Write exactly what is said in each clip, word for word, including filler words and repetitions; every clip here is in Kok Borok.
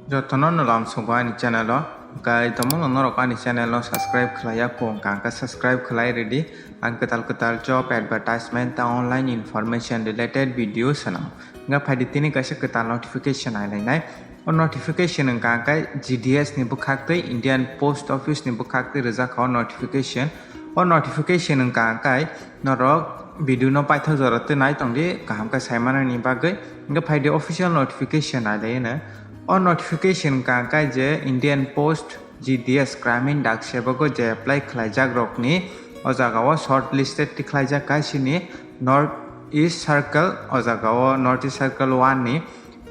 Jotono no lamsogo ani channel o. Hwnkhe tomungno norok ani channel no subscribe khlaiya kho wngkha, hwnkhe subscribe khlai rwdi. Ang kwtal kwtal job advertisement ta online information related video swnam. Hwnkhe phaidi tini kaisa kwtal notification nailainai. O notification wngkha hwnkhe G D S ni bwkhaktwi, Indian Post Office ni bwkhaktwi rwjakha o notification. O notification wngkha hwnkhe norok video no paithak jora twi nai tongdi kaham khe saimanani bagwi. Hwnkhe phaidi official notification nailaino. O notification wngkha hwnkhe je Indian Post G D S Gramin dak sebok o je apply khlaijak rokni o jaga o shortlisted tikhlaijak kaisini North East Circle, o jaga o North East Circle one ni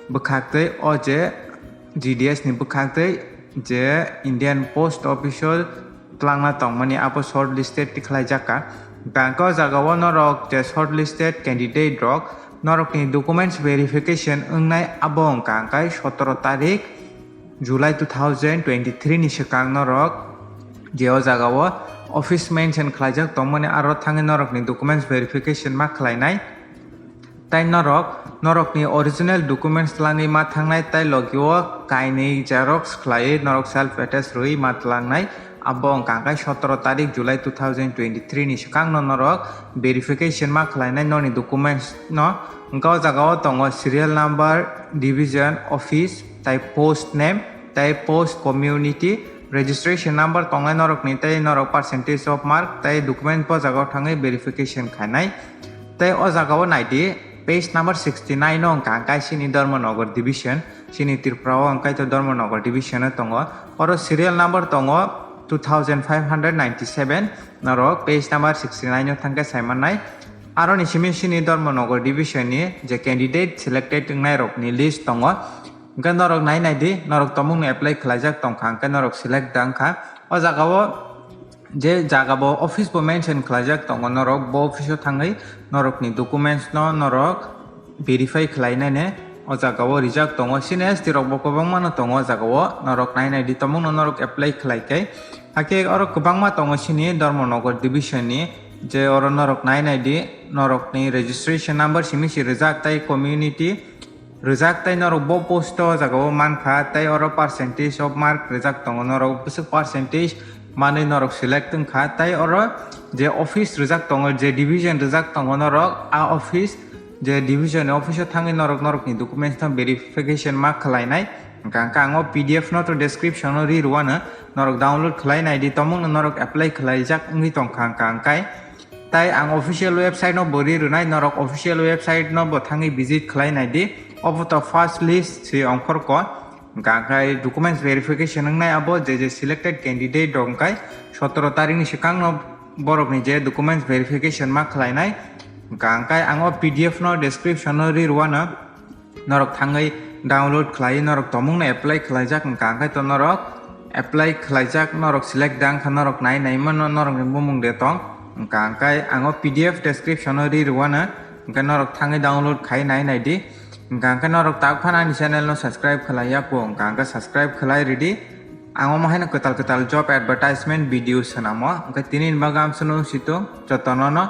bwkhaktwi o je G D S ni bwkhaktwi je Indian Post Office o twlangna tongmani abo shortlisted tikhlaijak kha. Hwnkhe o jaga o norok je shortlisted candidate rok norokni documents verification wngnai abo wngkha hwnkhe sotoro tarik July two thousand twenty-three ni swkang norok je o jaga o office mention khlaijak tongmani aro thangwi norokni documents verification ma khlainai. Tai norok norokni original documents twlangwi ma thangnai tai logi o kainwi xerox khlaiwi norok self attest rwui ma twlangnai. Abo wngkha hwnkhe sotoro tarik July two thousand twenty-three ni swkangno norok verification ma khlainai noni documents no. Hwnkhe o jaga o tongo serial number, division, office, tai post name, tai post community, registration number tongnai norokni, tai norok percentage of mark, tai document bo jaga o thangwi verification khainai. Tai o jaga o naidi, page number sixty nine o wngkha hwnkhe chini Dharmanagar division, chini Tripura o wngkha to Dharmanagar division o tongo. Oro serial number tongo two thousand five hundred ninety seven, norok page number sixty nine o thangkhe saimannai. Aroni simi chini Dharmanagar division ni je candidate selected wngnai rokni list tongo. Hwnkhe norok nai nai di, norok tomungno apply khlaijak tongkha, hwnkhe norok select da wngkha. O jaga o je jaga bo office bo mention khlaijak tongo, norok bo office o thangwi norokni documents no norok verify khlainani o jaga o rijak tongo. Chini S T rok bo kwbangma no tongo o jaga o, norok nai nai di, tomungno norok apply khlai khe. Hakhe oro kwbangma tongo chini Dharmanagar division ni, je oro norok nai nai di, norokni registration number simi si rijak tai community rijak, tai norok bo post o jaga o mankha, tai oro percentage of mark rijak tongo, norok bwswk percentage manwi norok select wngkha, tai oro je office rijak tongo, je division rijak tongo norok, a office, je division ni office o thangwi norok norokni documents no verification ma khlainai. Hwnkha hwnkhe ang o P D F no to description o ri rwano, norok download khlai nai di, tomungno norok apply khlaijak wngwi tongkha hwnkha hwnkhe. Tai ang official website no bo ri rwnai, norok official website no bo thangwi visit khlai nai di. Obo to first list si ongkhor ko. Hwnkha hwnkhe documents verification wngnai abo je je selected candidate rok hwnkhe sotoro tarik ni swkang no borok ni je documents verification ma khlai nai. Hwnkha hwnkhe ang o P D F no description no ri rwano. Norok thangwi download khlai, norok tomungno apply khlaijak wngkha, hwnkhe to norok apply khlaijak, norok select da wngkha, norok nai nai mano, norokni bumung de tong wngkha, hwnkhe ang o P D F description o ri rwano, hwnkhe norok thangwi download khai nai nai di. Hwnkha hwnkhe norok tak phano ani channel no subscribe khlai ya kho, hwnkha hwnkhe subscribe khlai ridi. Ang omo haino kwtal kwtal job advertisement video swnamo, hwnkhe tini ni bagwi amsano situng jotono no